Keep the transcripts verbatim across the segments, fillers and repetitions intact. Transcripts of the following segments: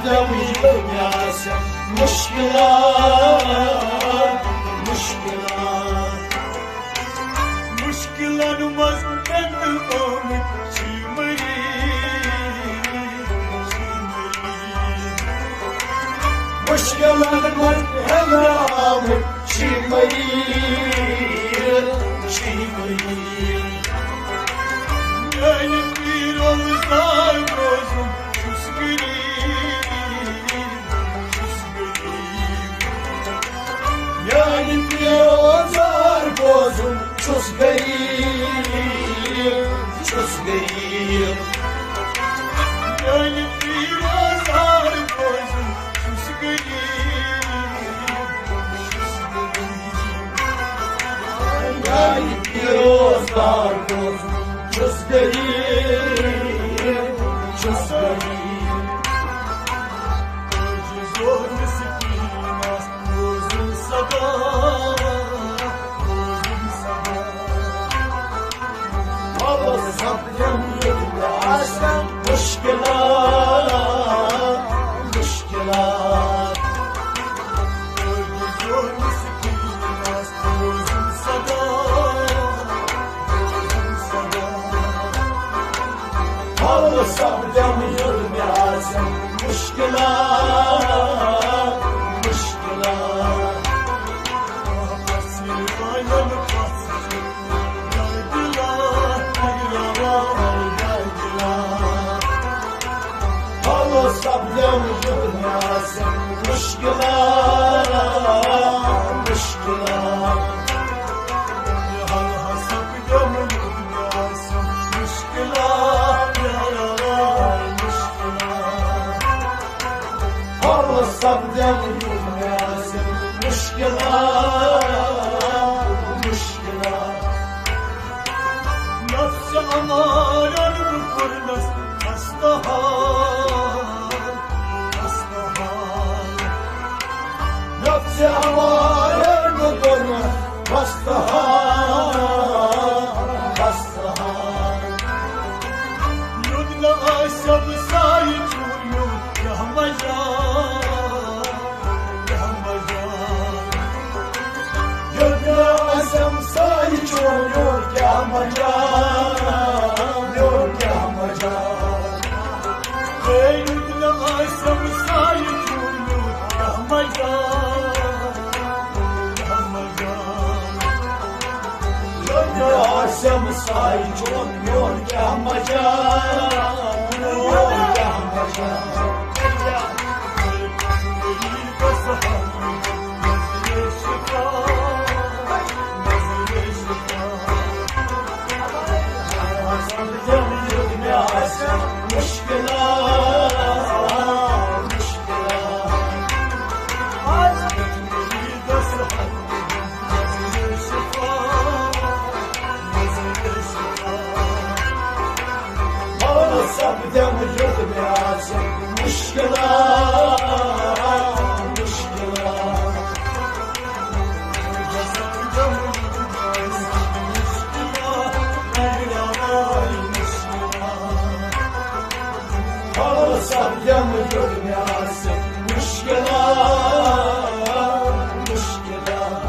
تَمہِ ییٚمہِ آسن مُشکِلات، مُشکِلات۔ مُشکِلن منٛز پٮ۪نہٕ آمٕتۍ چھِ مٔریٖض، چھِ مٔریٖض۔ مُشکِلن منٛز پٮ۪نہٕ آمٕتۍ چھِ مٔریٖض، چھِ مٔریٖض۔ میٛانہِ پیٖرو زار بوزُن چھُس غریٖب، چھُس غریٖب۔ میٛانہِ پیٖرو زار بوزُن چھُس غریٖب، چھُس غریٖب۔ میٛانہِ پیٖرو زار بوزُن چھُس غریٖب، چھُس غریٖب۔ میٛانہِ پیٖرو زار بوزُن چھُس غریٖب، چھُس غریٖب۔ عٲجِز و مِسکیٖنَس بوزُن صدا، بوزُن صدا۔ وَلہٕ سَپدَن ییٚتہِ مےٚ آسَن مُشکِلات، مُشکِلات۔ عٲجِز و مِسکیٖنَس بوزُن صدا، بوزُن صدا۔ حل سپدم یوٚت مےٚ آسن مُشکِلات، مُشکِلات۔ حل سپدم یوٚت مےٚ آسن مُشکِلات، مُشکِلات۔ حل سپدم یوٚت مےٚ آسن مُشکِلات، مُشکِلات۔ حل سپدم یوٚت مےٚ آسن مُشکِلات، مُشکِلات۔ نفس امارن بہٕ کوٚرنس خستہٕ حال، خستہٕ حال۔ نفس امارن بہٕ کوٚرنس خستہٕ حال، خستہٕ حال۔ یوٚت نہٕ آسٮ۪م سایہِ چون میون کیٛاہ مجال، کیٛاہ مجال۔ یوٚت نہٕ آسٮ۪م سایہِ چون میون کیٛاہ مجال، میون کیٛاہ مجال۔ ہے، یوٚت نہٕ آسٮ۪م سایہِ چون میون کیٛاہ مجال، کیٛاہ مجال۔ یوٚت نہٕ آسٮ۪م سایہِ چون میون کیٛاہ مجال، میون کیٛاہ مجال۔ سپدم یوٚت مےٚ آسہِ مُشکِلات، مُشکِلات۔ حل سپدم یوٚت مےٚ آسہِ مُشکِلات، مُشکِلات۔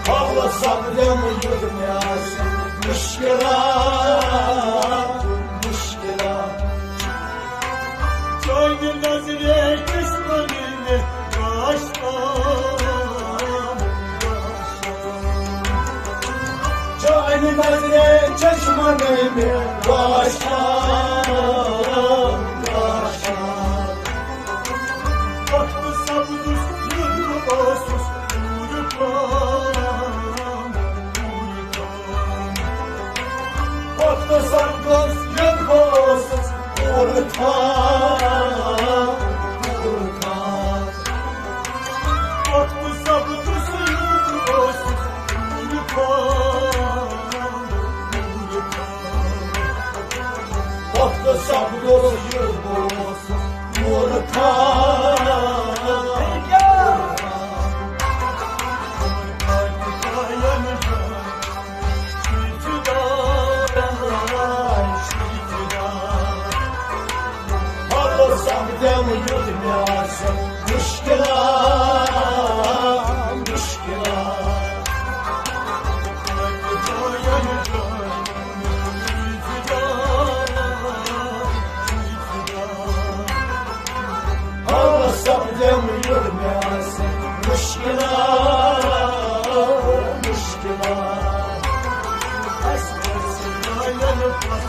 حل سپدم یوٚت مےٚ آسہِ مُشکِلات، مُشکِلات۔ چانہِ نظرِ چشمن مےٚ گاش تام، گاش تام۔ چانہِ نظرِ چشمن مےٚ گاش تام، گاش تام۔ وقتہٕ سپدُس یُتھ بہٕ اوسُس پوٗرٕ پان، پوٗرٕ پان۔ وقتہٕ سپدُس یُتھ بہٕ اوسُس پوٗرٕ پان، پوٗرٕ پان۔ وقتہٕ سپدُس یُتھ بہٕ اوسُس پوٗرٕ پان، پوٗرٕ پان۔ وقتہٕ سپدُس یُتھ بہٕ اوسُس پوٗرٕ پان۔ سپدٮ۪م یُتھ مےٚ آسن مُشکِلات، مُشکِلات۔ ہاں، سپدٮ۪م یُتھ مےٚ آسن مُشکِلات، مُشکِلات۔ اَسہِ گژھِ لایَن پَتھ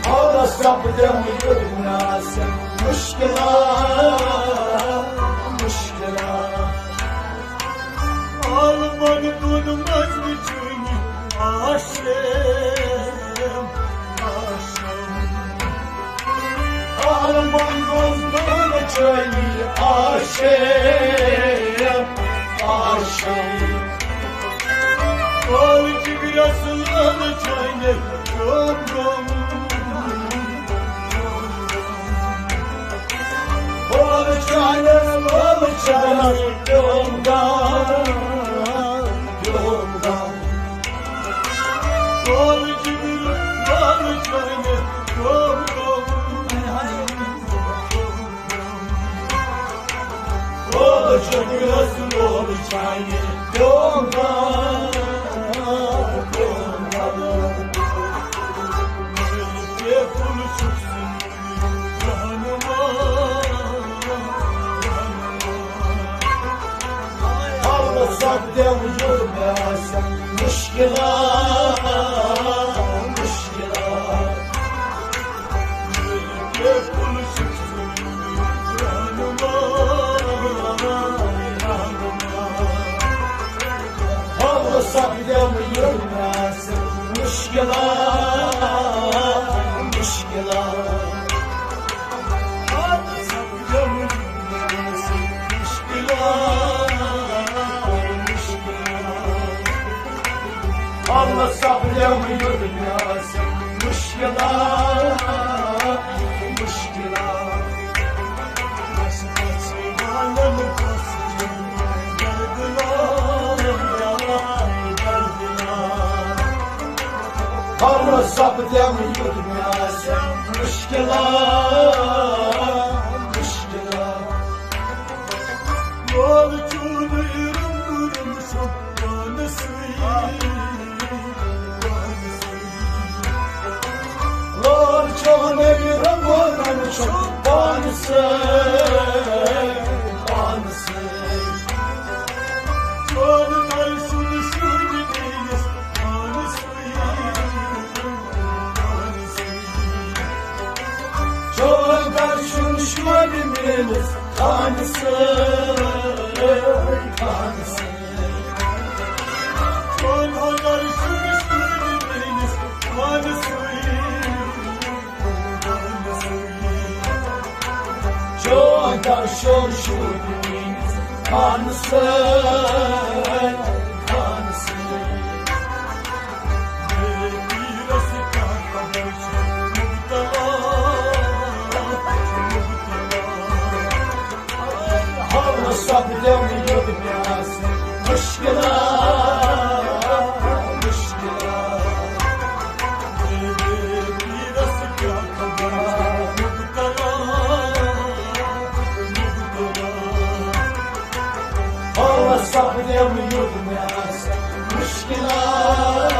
حالس سپدٮ۪م یُتھ مےٚ آسن مُشکِلات، مُشکِلات۔ عالمن دۄن منٛز وٕچھُن آسن، آسن۔ عالمن دۄن منٛز وٕچھُن آسن، آسن۔ کول جگرس لٲلہٕ چانہِ پیوم گوم۔ کول چانہِ لٲلہٕ چانہِ پیوم گوم، پیوم گوم۔ کول جگرس لٲلہٕ چانہِ پیوم گوم۔ لول چھُ گِلَس لول چھانہِ پیوم گام، پیوم گام۔ بے پُل چھُکھ ژٕ رہنما، رہنما۔ اللہ سپدٮ۪م یُتھ مےٚ آسن مُشکِلات، مُشکِلات۔ ہم سب جب یِم آسہِ مُشکِلات، مُشکِلات۔ ہم سب جب یِم آسہِ مُشکِلات، مُشکِلات۔ ہم سب جب یِم آسہِ مُشکِلات، مُشکِلات۔ خبر سپدٮ۪م یُتھ مےٚ آسہِ مُشکِلات، مُشکِلات۔ لول چون رنگ رنگ چھُ پانہٕ سۭتۍ، پانہٕ سۭتۍ۔ چون درشُن شُرۍ میٲنِس پانہٕ سۭتۍ، پانہٕ سۭتۍ۔ چون درشُن شُرۍ میٲنِس پانہٕ سۭتۍ، پانہٕ سۭتۍ۔ چون درشُن شُرۍ میٲنِس پانہٕ سۭتۍ، پانہٕ سۭتۍ۔ ہم سب جب یِم مےٚ آسہِ مُشکِلات، مُشکِلات۔ ہم سب جب یِم مےٚ آسہِ مُشکِلات،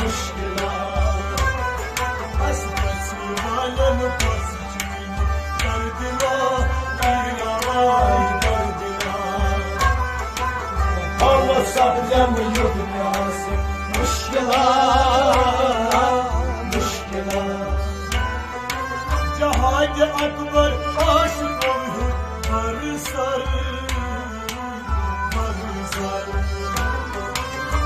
مُشکِلات۔ اَسہِ گژھِ والٮ۪ن پَتھ اللہ سپدٮ۪م یُتھ مےٚ آسہِ مُشکِلات، مُشکِلات۔ جہاد اکبر عاشقن ہُنٛد برسر۔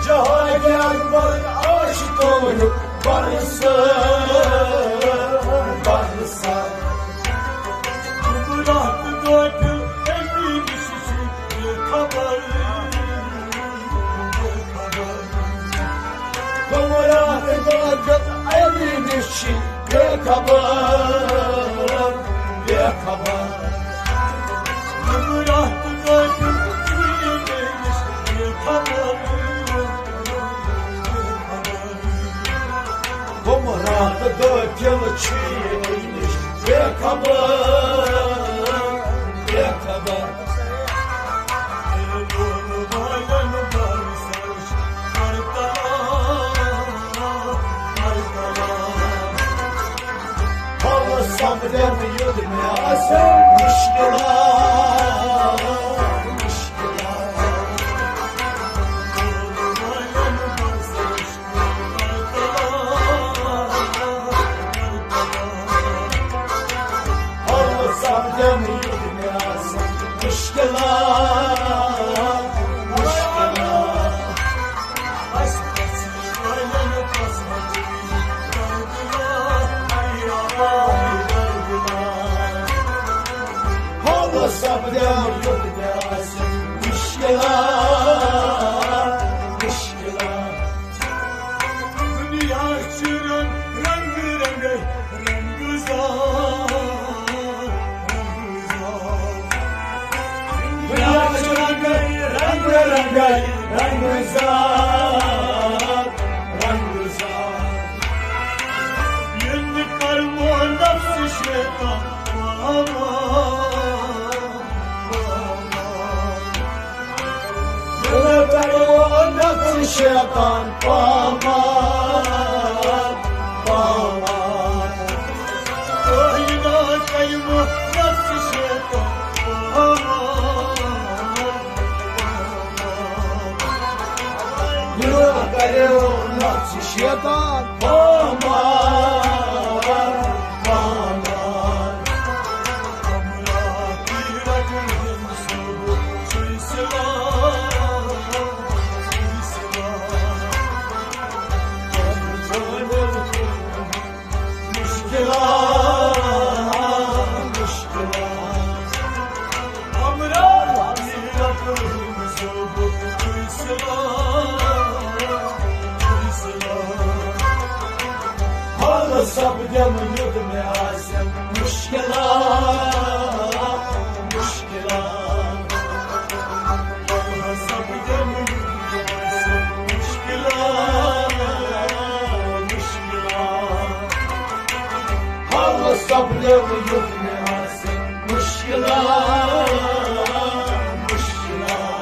جہاد اکبر عاشقن برسر، برسر۔ گمراہ تہٕ غافل اَمی نِش چھِ بے خبر، بے خبر۔ گمراہ تہٕ غافل اَمی نِش چھِ بے خبر، بے خبر۔ گمراہ تہٕ غافل اَمی نِش بے خبر۔ کم راتہٕ دٲخِل چھِ ییٚتہِ نِش بے خبر، بے خبر۔ پھل سپدن یُتھ مےٚ آسہِ مُشکِلات، مُشکِلات۔ پھل سپدن یُتھ مےٚ آسہِ مُشکِلات، مُشکِلات۔ حال سپدیو یُتھ مےٚ آسہِ مُشکِلات، مُشکِلات۔ دُنیا چھُ رنگ، رنگ رنگے، رنگ زار، رنگ زار۔ دُنیا چھُ رنگ، رنگ رنگے، رنگ زار، رنگ زار۔ ییٚلہِ کرمو نفس شیطان پامان، ییٚلہِ کرمو نفس شیطان پامان، پامان۔ کائنات کرمو نفس شیطان پامان۔ یہِ کریو نفس شیطان پامان، پامان۔ مُشکِلات، مُشکِلات۔ ہمراہ حال سپدن یُتھ مےٚ آسہِ مُشکِلات، مُشکِلات۔ حال سپدن یُتھ مےٚ آسہِ مُشکِلات، مُشکِلات۔